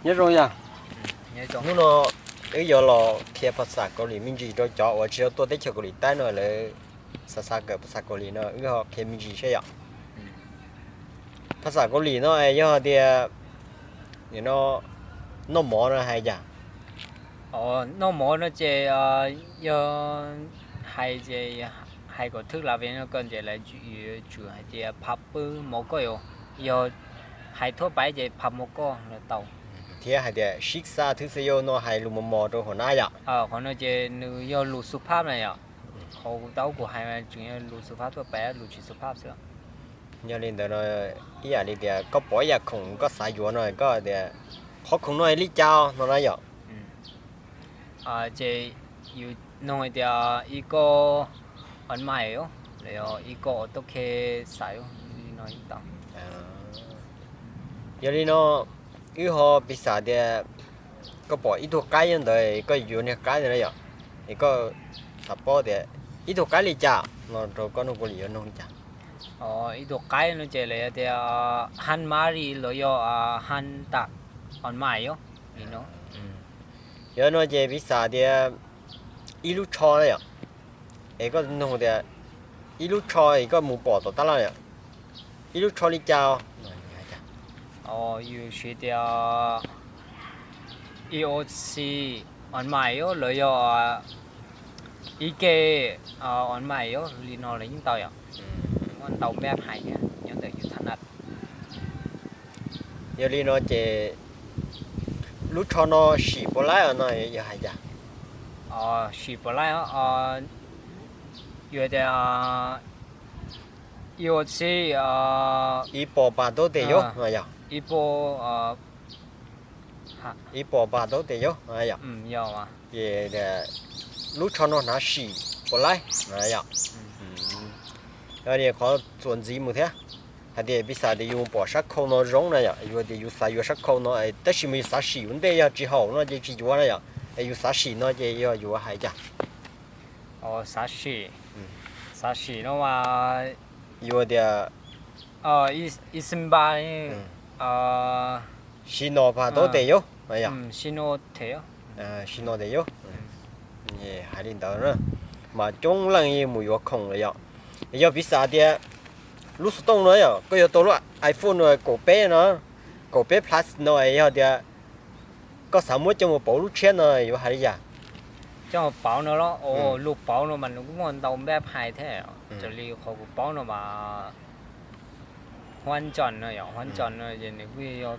Nyob zoo yog, hnub no wb yuav los qhia phas xas Kaus Lim me ntsis rau cov uas tsis tau tuaj teb chaws Kaus Lim Taib no, lawv xav xav kawm phas xas Kaus Lim no wb ho qhia me ntsis seb yom. Phas xas Kaus Lim no yog tias noj mov no hais cas? Noj mov no ces yog hais ces hais kom thwj las vim no koj ntes lawv yuav tsum hais tias phab pwb mov koj yom, yog hais thuab pais ces phab mov koj los tau. Thiab hais tias sib xa thwb xa yau no hais lus mos mos rau hauv nab yom. Qhov no ces nws yog lus xu phab na yom. Qhov kuv tau kuv hais mas tseem yog lus xu phab thuab pais, lus tsis xu phab xwb. Yog li ntawd no, ib yam li tias koj pom ib yam khoom koj xav yuav no koj tias qhov khoom no li cas no na yom. Ces yus nug hais tias ib koj on mai os, los yog ib koj auto ke xais os, li no yeej tau. Yog li no, wb ho piv xam tias koj pom ib tug qaib nyob ntawd, koj yuav niag qaib ntawd na yom, es koj xav paub tias ib tug qaib li cas no rau koj nug Kaus Lim yuav nug li cas? Ib tug qaib no ces lawv tias han mari los yog han tam on mai os, li no. Yog no ces piv xam tias ib lub tsho na yom, es koj nug tias ib lub tsho es koj mus pom tom tab laj yom, ib lub tsho li cas? Yus siv tias ib ob xi on mai os, los yog ib ke on mai os, li no los yeej tau yom. Muaj ntau map hais thiab nyob ntawm yus thab nab. Yog li no ces lub tsho no sim puas laib no yog hais cas? Sim puas laib, yog tias ib ob xi, ib puas pas tau tes yom, yog ib puas, ib puas pas tau tes yom, yog. Ces lub tsho no hnav sim puas laib yom. Yog li qhov txuas ntxiv mus thiab, hais tias piv xam tias yus pom sab khau no zoo na yom, yus tias yus xav yuav sab khau no, tab sis mas yus xav sim ua ntej, yog tsis haum no ces tsis yuav na yom, es yus xav sim no ces yog yuav hais cas? Xav sim, xav sim no mas yus tias ib xi npa, sim no pas tau tes yom, sim no tes yom, sim no tes yom. Hais li ntawd na, mas coob leej yeej mus yuav khoom lawm yom. Yog piv xam tias lub xov tooj no yom, koj yuav tau lub iPhone no kaum peb no, kaum peb plus no, yog tias koj xav muab coj mus pauv lub tshiab no yuav hais li cas? Coj mus pauv no los, lus pauv no mas nws kuj muaj ntau npab hais thiab. Raws li qhov kuv paub no mas huab ntsos no yom, huab ntsos no ces nws kuj yog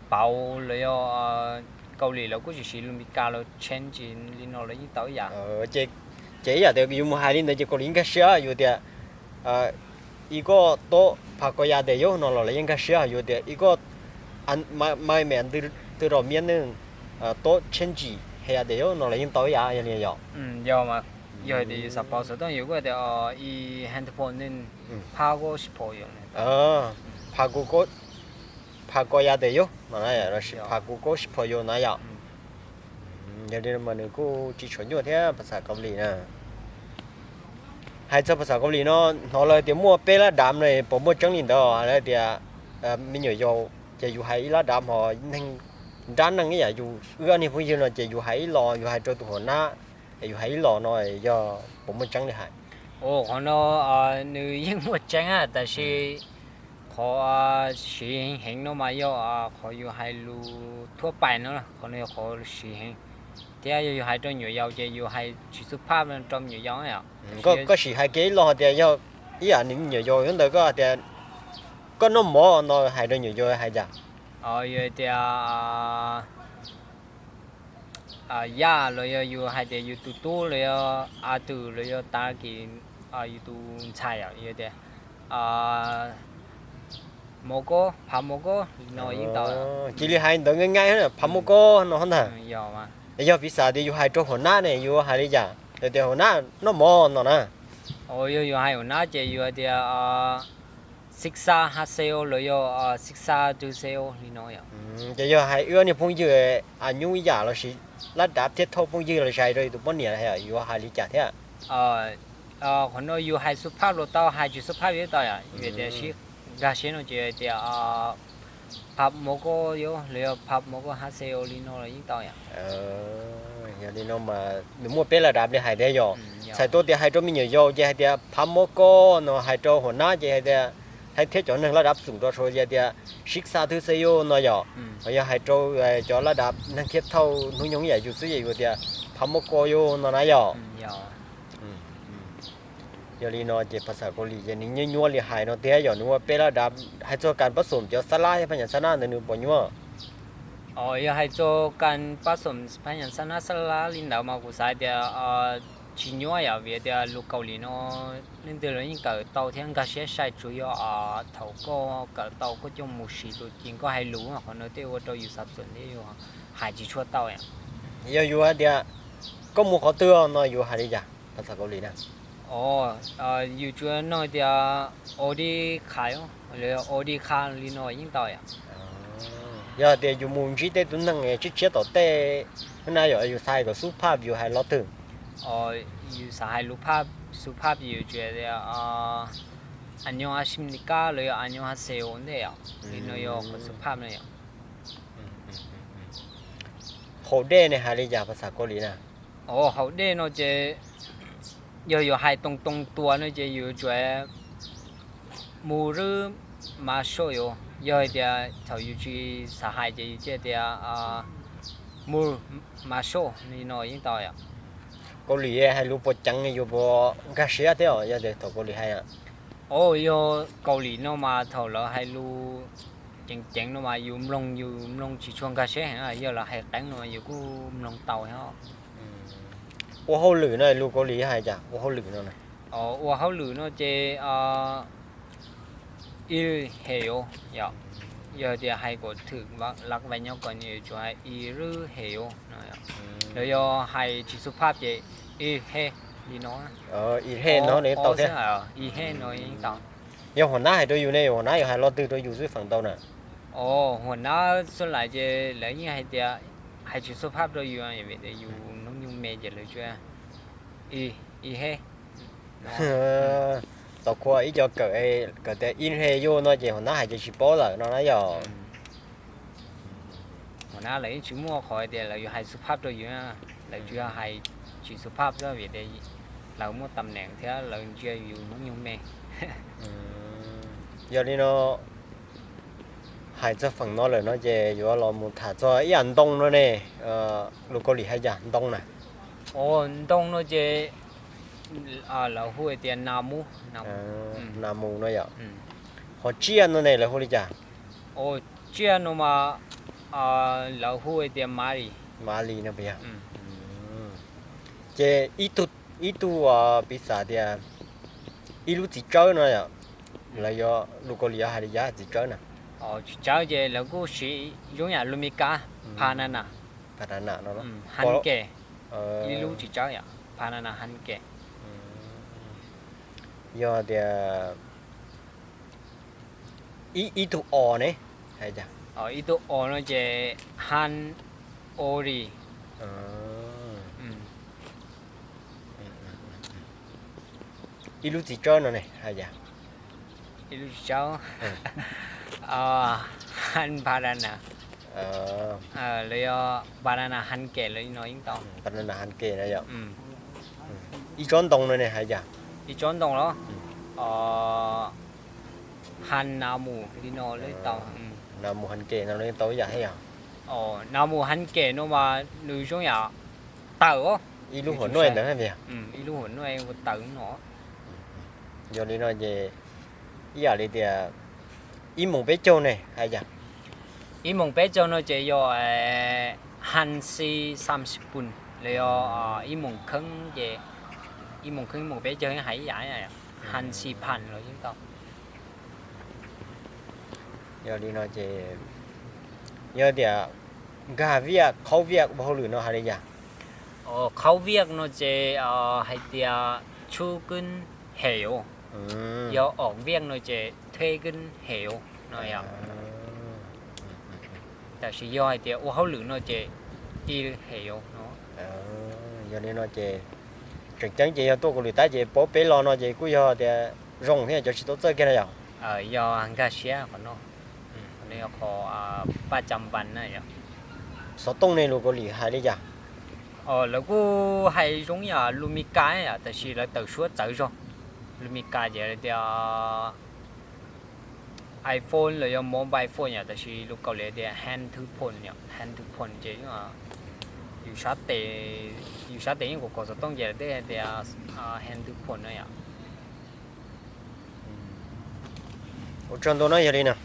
pauv los yog Kaus Lim lawv kuj tsis siv lus Meskas los change li no los yeej tau ib yam. Ces ib yam tias yus mus hais li ntawd ces Kaus Lim nkag siab, yus tias ib koj tub pha koj ya tes yom no los lawv yeej nkag siab, yus tias ib koj mai me tw rau miab neeg tub change he ya tes yom no los yeej tau ib yam, yog li yom. Yog mas, yog tias yus xav pauv xov tooj yus kuj tias ib handphone neeg pha koj sib pho yom, pha kuv, pha koj ya tes yom no, los sis pha kuv koj sib pho yom na yom. Yog li mas nws kuj tsis tshua nyuaj thiab phas xas Kaus Lim na. Hais txog phas xas Kaus Lim no, hnov lawv tias muaj peb lab dav no, puas muaj tseeb li ntawd? Lawv tias me nyuam yaus ces yus hais ib lab dav, ho neeg nrab neeg ib yam yus wb ob niag phooj ywg no ces yus hais ib los, yus hais rau tus hauv nab, yus hais ib los no, yog puas muaj tseeb li hais? Qhov no nws yeej muaj tseeb, tab sis qhov siv heev heev no mas yog qhov yus hais lus thuab pais no, qhov no yog qhov siv heev. Thiab yog yus hais rau nyuam yaus ces yus hais tsis xub phaj rau me nyuam yaus. Koj sim hais kiag ib los tias yog ib yam me nyuam yaus nyob ntawd koj hais tias koj noj mov no hais rau nyuam yaus hais cas? Yus tias yaj los yog yus hais tias yus tus tub los yog a twm los yog tas kis yus tus ntxhais yom, yus tias mov kob, phav mov kob no yeej tau. Cia li hais ntawd nqaij nqaij, phav mov kob no ntag. Yog piv xam tias yus hais rau hauv nab ne yus hais li cas? Yog tias hauv nab noj mov no na. Yog yus hais hauv nab ces yus hais tias xib xab hab xeo los yog xib xab twg xeo li no yom. Ces yog hais wb ob niag phooj ywg a nyuj ib yam los sis lab dav thiab thauj phooj ywg los sis hais rau yus tus poj niam yuav hais li cas thiab? Qhov no yus hais xub phaj los tau, hais tsis xub phaj los tau yom. Yus tias sib nkag siab no ces tias Phab mov koj yog los yog phab mov koj ha se o li no los yeej tau yom. Yog li no mas nws muaj peb laj dab li hais thiab yom. Txhais tau tias hais rau me nyuam yaus ces hais tias phab mov koj no, hais rau hua nab ces hais tias, hais thiab cov neeg laj dab xoom rau sua ces tias sib xa thwj se yus no yom. Hos yog hais rau cov laj dab neeg khiab thauj hnub nyoog yam yus xwb ces yus tias phab mov koj yus no na yom. Yog li no ces phas xas Kaus Lim ces nws nyuaj nyuaj li hais no thiab yom, nws muaj peb laj dab. Hais txog kas pab xoom cov xab lab thiab phab nyas xab nab ntawd nws puas nyuaj? Yog hais txog kas pab xoom phab nyas xab nab xab lab li ntawd mas kuv xav tias tsis nyuaj yom, vim tias lus Kaus Lim no leej twg los yeej kawm tau thiab nkag siab sai, tsuas yog thaum koj kawm tau koj coj mus siv tus ci koj hais lus qhov no tej ua rau yus xav xoom thiab yus hais tsis tshua tau. Yog yus hais tias koj mus qhov twg no yus hais li cas phas xas Kaus Lim na? Yus tsuas nug tias o di khai, o di kha li no yeej tau yom. Yog tias yus mus ntsib tej tus neeg tshiab tshiab tom tej na yom, yus xav hais kom xub phaj yus hais lo twg? Yus xav hais lus phaj, xub phaj yus tsuas tias a nyo a sim ni kab los yog a nyo ha se o ntej yom, li no yog qhov xub phaj no yom. Haus dej ne hais li cas phas xas Kaus Lim na? Haus dej no ces yog yus hais too too tuas no ces yus tsuas mus rwb mas soj yus, yog hais tias thaum yus tsis xav hais ces yus cia tias mus mas soj li no yeej tau yom. Kaus Lim hais lus puas ceev, yus puas nkag siab thiab os yog tias thaum Kaus Lim hais? Yog Kaus Lim no mas thaum lawv hais lus ceev ceev no mas yus mloog yus mloog tsis tshua nkag siab heev, yog lawv hais qeeb no yus kuj mloog tau thiab. Ua hauj lwm no lus Kaus Lim hais cas ua hauj lwm no? Ua hauj lwm no ces i he yus yom, yog tias hais kom thwm lab vais nyob kom nws tsuas hais i rwb he yus no, los yog hais tsis xub phaj ces i he li no. I he no tau thiab, i he no yeej tau. Yog hua nab hais rau yus ne, yog hua nab yus hais lo twg rau yus xwb feem ntau na? Hua nab xub lais ces lawv yeej hais tias hais tsis xub phaj rau yus, vim tias yus hnub nyoog me ces lawv tsuas i, i he. Tau khuav ib co kawm, kawm tias i he yus no ces hua nab hais ces tsis paub lawm no na yom. Hua nab lawv yeej tsis muaj qhov tias lawv yuav hais xub phaj rau yus, lawv tsuas yog hais tsis xub phaj xwb vim tias lawv muaj tam neem thiab lawv ntsia yus hnub nyoog me. Yog li no, hais txog feem no lawm no ces yuav los mus tham txog ib yam ntoo no ne, lus Kaus Lim hais cas ntoo na? Ntoo no ces lawv hu tias nas mus, nas mus no yom. Ho tsiaj no ne lawv hu li cas? Tsiaj no mas lawv hu tias mav li. Mav li no puas yog? Ces ib tug, ib tug piv xam tias ib lub txiv tsawb no yom, lawv yuav, lus Kaus Lim yuav hais li cas txiv tsawb na? Txiv tsawb ces lawv kuj siv zoo yam lus Mes Kas, banana, banana no, han kem, ib lub txiv tsawb yom, banana han kem. Yog tias ib, ib tug os ne, ib tug os no ces han o li. Ib lub txiv tsawb no ne hais cas? Ib lub txiv tsawb, han banana, los yog banana han kem los li no yeej tau. Banana han kem no yom. Ib tsob ntoo no ne hais cas? Ib tsob ntoo los? Han nas mus li no los tau. Nas mus han kem no los tau ib yam thiab yog? Nas mus han kem no mas nws zoo yam tawm os. Ib lub hua nuj ntawd, ib lub hua nuj ua tawm no. Yog li no ces ib yam li tias ib moos peb caug ne hais cas? Ib moos peb caug no ces yog han si xam si pun los yog ib moos kheeb ces, ib moos kheeb ib moos peb caug yeej hais ib yam, han si phan los yeej tau. Yog li no ces yog tias nkag viaj, khaub viaj ua hauj lwm no hais li cas? Khaub viaj no ces hais tias tshub kwb hem, yog om viaj no ces thueb kwb hem no yom. Tab sis yog hais tias ua hauj lwm no ces i hem no. Yog li no ces tseem ceeb ces yog tuaj Kaus Lim tab ces paub peb lo no ces kuj yog tias zoo thiab cov tsis tau txawj kiag na yom. Yog nkag siab qhov no. no yog qhov paj cam vas na yom. Xov tooj ne lus Kaus Lim hais li cas? Lawv kuj hais zoo yam lus Mis Kas yom, tab sis lawv tawm suab txawv zog. Lus Mis Kas ces tias iPhone los yog mobile phone yom, tab sis lus Kaus Lim tias hand to phone yom, hand to phone ces yus sab tes, yus sab tes yeej kom kom xov tooj ces lawv thiaj tias hand to phone no yom. Ua tsaug ntau no yog li na.